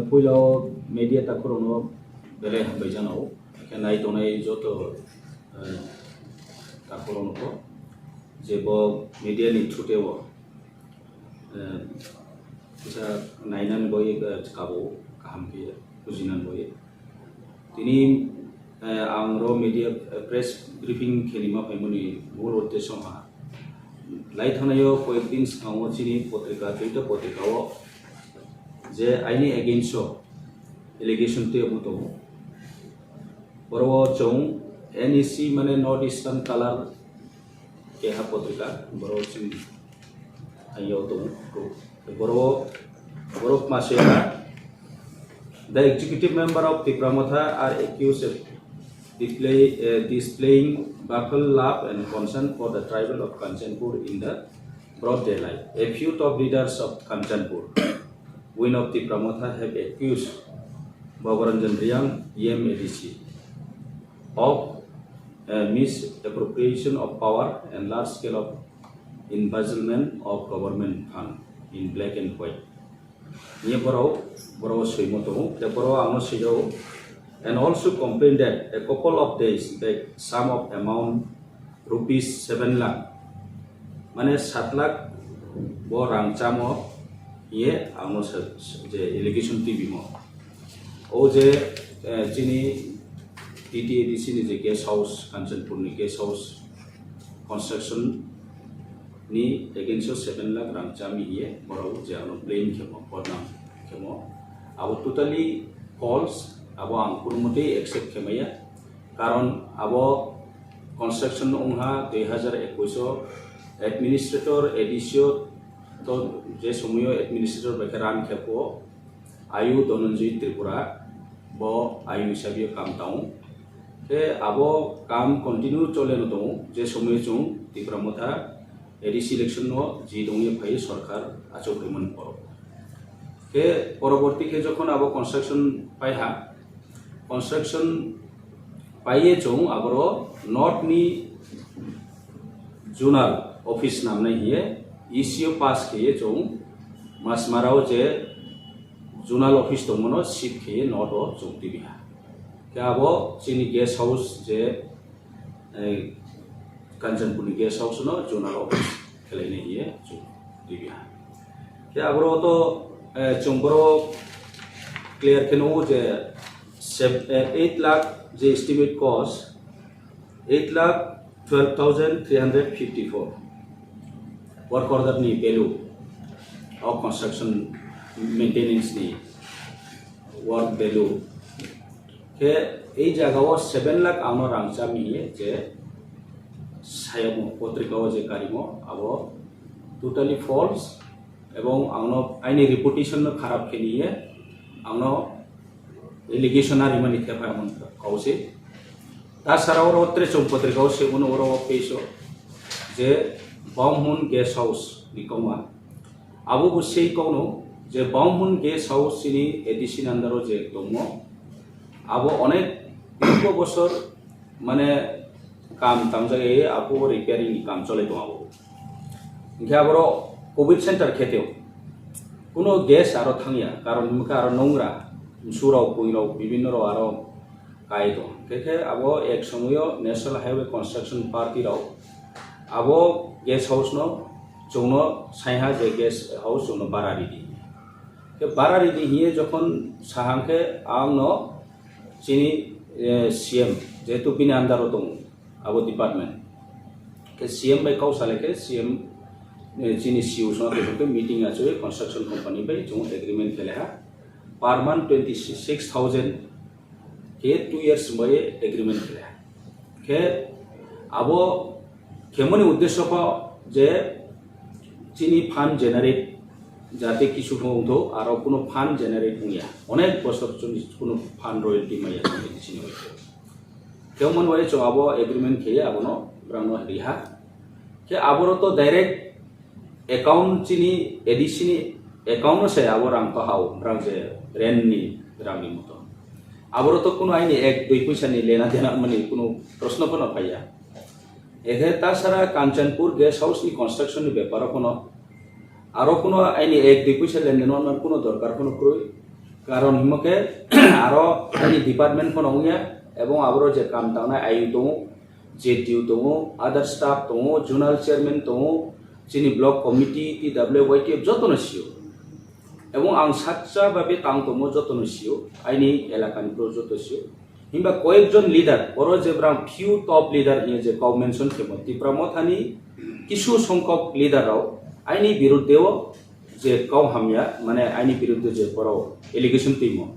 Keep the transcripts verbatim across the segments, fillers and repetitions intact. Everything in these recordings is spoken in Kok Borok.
Puila o media takhurokno belai hambai jano, khe nai tongnai joto, eh, takhurokno bo je bo media ni through o, eh, kisa nainani bo, eh, kabo kaham khe bujinani bo. Tini, eh, ang ro media, eh, press briefing khenima phaimani mul uddesho ha. Lai thangnaio koyek din swkango chini potrika, duita potrika o je aini against o allegation twi omo tongo. Boro o chwng N E C mane North Eastern Color keha potrika, boro o chwng ayo tongo. Boro o, boro mase, the executive member of Tipra Motha are accused of display, uh, displaying vocal love and concern for the tribal of Kanchanpur in the broad daylight. A few top leaders of Kanchanpur, wing of Tipra Motha, have accused Baburanjan Reang, E M A D C, of, uh, misappropriation of power and large scale of embezzlement of government fund in black and white. Ye borok, borok swimo tongo, tei borok ano swijao, and also complained that a couple of days back, some of amount rupees seven lakh, mane sat lakh bo rang chamo ye ano sa-, je allegation twi bimo. O je, eh, chini T T A D C ni je guest house, Kanchanpur ni guest house construction ni against o seven lakh rang chami hiye borok je ano blame khemo, bodnam khemo. Abo totally false, abo ang kuno motei accept khemaya. Karon abo construction wngha dui hazar ekwis o administrator, A D C o to je somoyo administrator bai khe run khepo, Ayu Dhananjay Tripura, bo ayu hisabe kam tao. Khe abo kam continue chole no tongo, je somoyo chwng Tipra Motha A D C election no ji dongye phai sorkar achuk rimani poro. Khe poroborti khe jokhon abo construction pai ha, construction paiye chwng aboro north ni zonal office namnai hiye E C o pass kheye chwng Masmarao je zonal office tongmano shift kheye north o chwng tibiha. Khe abo chini guest house je, eh, Kanchanpur ni guest house no zonal office khelainai hiye chwng tibiha. Khe aboro to, eh, chwng boro clear khe nugo je sev-, eh, eight lakh je estimate cost, eight lakh twelve thousand three hundred fifty-four work order ni value of construction maintenance ni work value. Khe ei jaga o seven lakh ano rang chami hiye je sayamo potrika o je karimo abo totally false, ebong angno aini reputation no kharap khe niye angno allegation arimani thepai amon kause. Tasara oro tre chwng potrika o se uno oro page o je Bauhmun Guest House ni kongma. Abo bo sei kokno je Bauhmun Guest House chini A D C ni under o je tongmo, abo onek dirgo bosor mane kam tangjak ye abo repairing ni kam cholai tongo abo. Hinkhe aboro covid center kheteo kuno guest aro thangya, karon hinkhe aro nongra, msurok, buirok, bibinno rok aro kai tong. Khe khe abo ek somoyo National Highway Construction Party rok abo guest house no chwngno saiha je guest house chwngno bara ridi. Khe bara ridi hiye jokhon sahang khe ang no chini, eh, C M jehetu bini under o tongo abo department. Khe C M bai kau sale khe C M, eh, chini C E O song khe meeting achoi construction company bai chwng agreement khe leha per month twenty six thousand khe two years bai agreement khe leha. Khe abo khemoni uddesho kho je chini fund generate jate kisu khe wngtho aro kuno fund generate wngya. Onek bosor chwng kuno fund royalty maya chini bai. Khe omo bai chwng abo agreement kheye abono borokno riha. Khe aboro to direct account chini A D C ni account no se abo rang to hao, rang je rent ni rang ni moto. Aboro to kuno aini ek dui puisa ni lena dena mani kuno proshno phano phaiya. Ekhe tasara Kanchanpur guest house ni construction ni beparo phano aro kuno aini ek dui puisa lenden man kuno dorkar phano kroi. Karon himo khe aro ani department phano wngya, ebong aboro je kam tangnai I U tongo, J T U tongo, other staff tongo, zonal chairman tongo, chini block committee, T W Y T F jotono sio. Ebong ang sakcha babe tang tongmo jotono sio, aini elakani bro joto sio. Himba koyekjon leader, oro je brang few top leader hiye je kau mention khemo, Tipra Mothani kisu songkok leader rao aini biruddhe o je kau hamya, mane aini biruddhe je borok allegation twimo.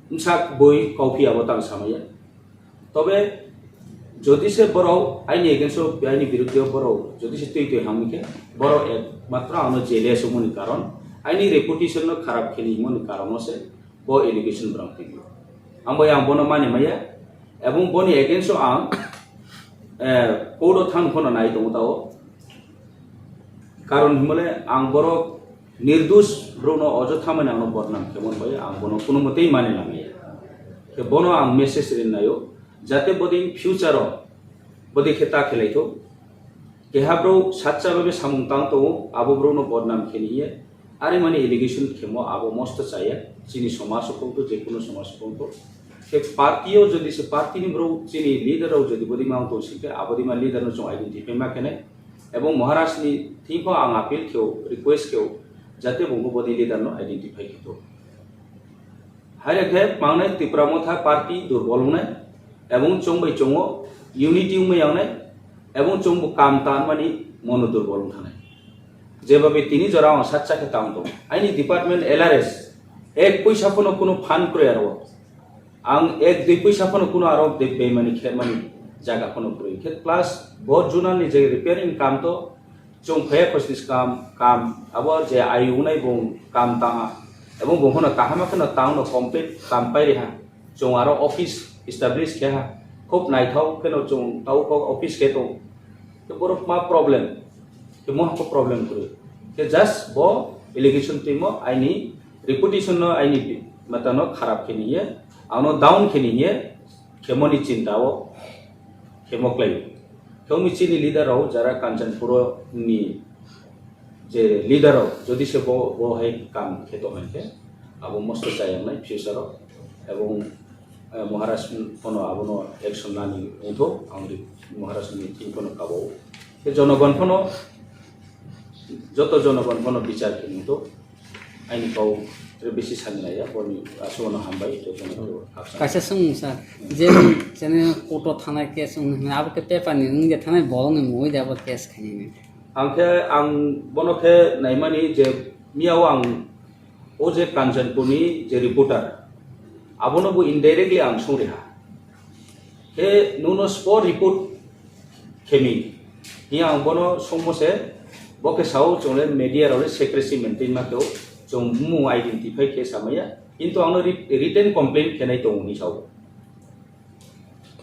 Msak boi kau phiya bo tang samaya. Tobe jodi se borok aini against o, aini biruddhe o borok jodi se twi twi hamwi khe, borok ek matro ano jail o sumuni karon, aini reputation no kharap khini himoni karon o se bo allegation borok twi. Ang bai ang bono mani maya, ebong boni against o ang, eh, court o thang phano nai tongo tao. Karon himole ang borok nirdosh brokno ojotha mani angno bodnam khemon bai ang bono kuno motei mani langya. Khe bono ang message rin nayo, jate bodin future o bodi khe ta khelai thok. Keha bro satcha babe samung tang tongo, abo brokno bodnam kheni hiye. Are mani allegation khemo abo mosto chaya, chini somaj o pongto, je kuno somaj o pongto. Khe party o jodi se party ni bro chini leader rok jodi bodi ma tong singkhe, abo di ma leader no chong identify ma khenai. Ebong Maharaj ni thing pho ang appeal kheo, request kheo, jate bo bodi leader no identify khito. Haire khe mangnai Tipra Motha party durbol wngnai, ebong chong bai chongo unity wngmai yangnai, ebong chong bo kam tan mani mono durbol wng thanai. Jebabe tini jora ang satsa khe tang tong. Aini department L R S ek puisa phano kuno fund kroi aro. Ang ek dui puisa phano kuno aro de bemani khe mani jaga phano kroi khe plus bo junal ni je repairing kam to Chwng phaiya khosni swkam kam, abo je ayungnai bung kam tanga, ebong bung phano kaham kheno town no complete kam pairiha. Chwng aro office establish kheha, khub naithok kheno chwng tau kok office khe tong. Khe borok ma problem, khe mohakhe problem kwrwi. Khe just bo allegation twimo aini reputation no aini matano kharap khe niye, ano down khe niye, khemoni chinta o khemo klai. Khe wngwi chini leader rok jara Kanchanpur ni je leader rok jodi se bo, bo hai kam khe tong hai khe abo mosto chayang nai future o. Ebong, eh, Maharaj phano abono action nani wngtho, ang ri Maharaj ni thing phano kabo. Khe jonogon phano, joto jonogon phano bichar khe wngtho. Aini kau tre bisi sani laiya, boni aswkno hambai, jotono khaksa. Kaisa swngmung sir, je chini court o thanai case wng hwnwi abo khe paper ni wng je thanai bolong ni mui de abo case khainani. Ang khe, ang bono khe naimani je miyao ang o je Kanchanpur ni je reporter, abono bo indirectly ang songriha. Khe nuno spot report khemi. Hiya ang bono songmo se, bo khe sao chwng le media rok le secrecy maintain ma khe o, chwng bumung identify khe samaya. Kintu ang no writ-, written complaint khenai tongo hinwi sao.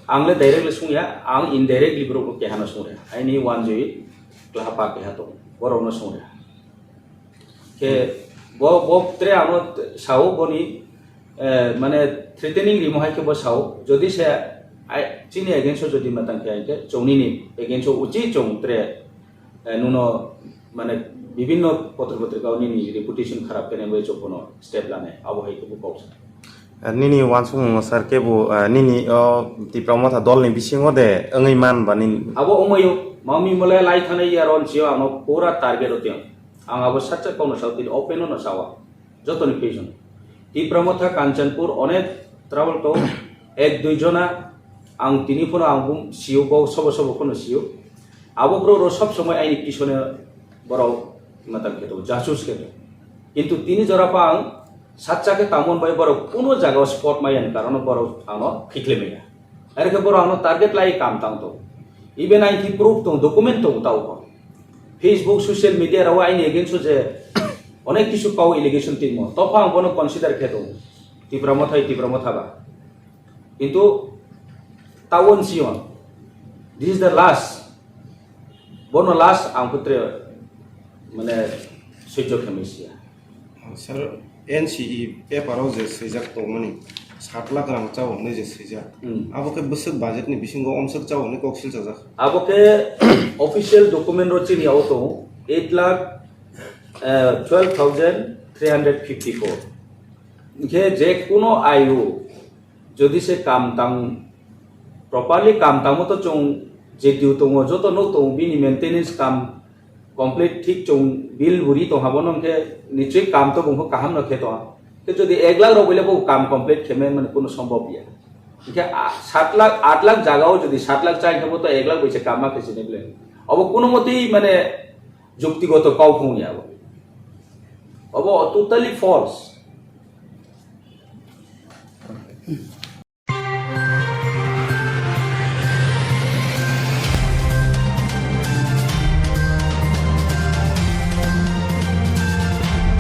Ang le directly songya, ang indirectly borok no keha no songya. Aini wanjui klaha pa keha tongo, borok no songya. Khe bo, bo tre ano sao boni, eh, mane threatening rimo hai khe bo sao, jodi se ai, chini against o jodi matang khe, hai khe chwng nini against o uchi chwng tre, eh, nuno mane bibinno potro potrika o nini reputation kharap khe nai bai chwng bono step lanai, abo hai khe bo kok sa. Ah, nini wansukmung sir kebo, ah, nini o Tipra Motha dol ni bisingo de wngwi man ba nini? Abo wngmaio, mami mole lai thani ya ron sio ano pura target o tiang. Ang abo saksa kok no sao, tini open no sao. Joto ni page no. Tipra Motha Kanchanpur onek trouble to, ek dui jona ang tini phano ang bum sio, bo sobo sobo phano sio. Abo bro ro sob somoi aini pisone borok matang khe to, jasus khe to. Kintu tini jora pa ang saksa khe tamon bai borok kuno jaga o spot maya ni karon borok ano khikle maya. Are khe borok ano target lai kam tang to. Even aini proof tong, document tong tao ko. Facebook, social media rao aini against o je onek kisu kau allegation timo. To pha ang bono consider khe to. Tipra Mothai, Tipra Motha ba. Kintu tao wng si on. This is the last. Bono last ang putre mane sujjo khe misia. Sir, N C E paper o je swijak tongmani sat lakh rang chao hwnwi je swijak. Hmm. Abo khe bwswk budget ni bisingo omswk chao hwnwi kok silchajak. Abo khe official document ro chini abo tongo eight lakh, eh, twelve thousand three hundred fifty-four. Hingkhe je kuno aio jodi se kam tang properly kam tangmo to chwng je due tongo joto no tongo bini maintenance kam complete thik chwng bill buri tong habo no hingkhe nichoi kam to bungkho kaham no khe tong. Khe jodi ek lakh rok boile bo kam complete khe mani kuno sombhob ya. Hingkhe a, sat lakh, aat lakh jagao jodi sat lakh chai khe bo to ek lakh bai se kam ma khe sini bile. Obo kuno motei mane juktigoto kau phung ya bo. Obo totally false.